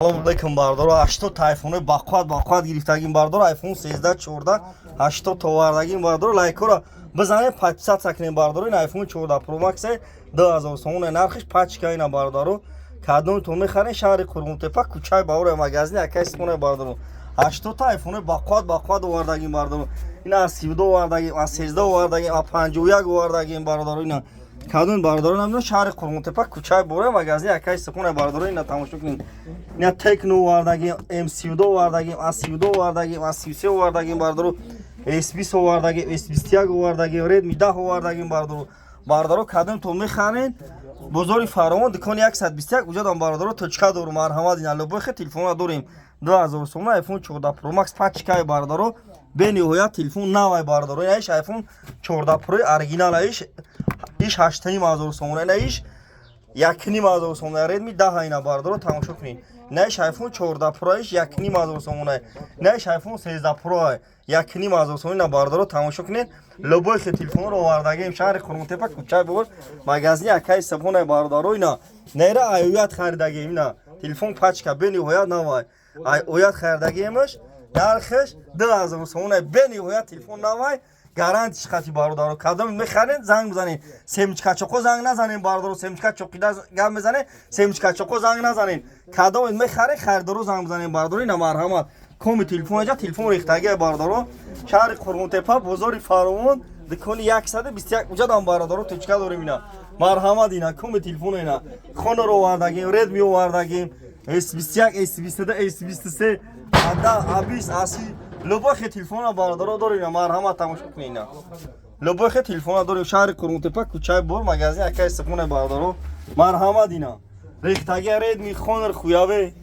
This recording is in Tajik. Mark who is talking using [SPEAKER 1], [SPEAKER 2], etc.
[SPEAKER 1] Салом алейкум, бардоро. 80 айфони бақувват, бақувват гирифтагим, бардоро. Айфон 13, 14, 80 овардагим, бардоро. Лайкора бизанед, подписаться кунем, бардоро. Ин айфон 14 Pro Max 2000 сомон нархиш, пачка ина, бардоро. Кадомтон мехарен, шаҳри Қурғонтепа, кӯчаи Баҳор, магазини акаи Симоне, бардоро. 80 айфони бақувват, бақувват овардагим, бардоро. Ина аз 32 овардагим, аз 13 овардагим, аз 51 овардагим, бардоро. Ина кадом бардоро намедонам, шаҳри Қурғонтепа, кӯчаи Баҳор, магазини акаи Симоне, бардоро. Ина тамошо кунед. Ина Техно овардагим, М32 овардагим, А32 овардагим, А33 овардагим, бардоро. С20 овардагим, С21 овардагим, Redmi 10 овардагим, бардоро. Бардоро, кадомтон мехарен, бозори Фаровон, дукони 121, уҷадам, бардоро, точка дорум. Марҳамат, ина любой хел телефона дорем. 2000 сомон iPhone 14 Pro Max, пачкаи, бардоро, бениҳоят телефон навай, бардоро. Ина иш iPhone 14 Pro оригинал, иш 8500 сомон, ина иш 1500 сомон. Redmi 10 ина, бардоро, тамошо кунед. Ина иш iPhone 14 Pro, иш 1500 сомон, ина иш iPhone 13 Pro 1500 сомон. Ина, бардоро, тамошо кунед. Любой хел телефонро овардагем, шаҳри Қурғонтепа, кӯчаи Баҳор, магазини акаи Сабоне, бардоро. Ина нера аюят харидагем, ина телефон, пачка, бениҳоят навай. Оят харидагемаш, нархаш 2000 сомон, бениҳоят телефон навай, гарантиш хати, бародаро. Кадом мехарен, занг бизанед. Семечка чоқо занг назанем, бародаро. Семечка чоқида гап мезанем, семечка чоқо занг назанем. Кадом мехарен, харидоро занг бизанем, бародаро. Ина марҳамат, коми телефон аҷа, телефон рехтагия, бародаро. Шаҳри Қурғонтепа, бозори Фаровон, дукони 121, уҷадам, бародаро, точка дорем. Ина марҳамат, ина коми телефон, ина Хонор овардагим, Редми овардагим, S21, S22, S23, ада А20, А30, любой хел телефона, бародаро, дорем. Марҳамат, тамошо кунед. Ина любой хел телефона дорем. Шаҳри Қурғонтепа, кӯчаи Бор, магазин акаи Сифоне, бародаро. Марҳамат, ина рехтагия Редми, Хонор, Хуяве.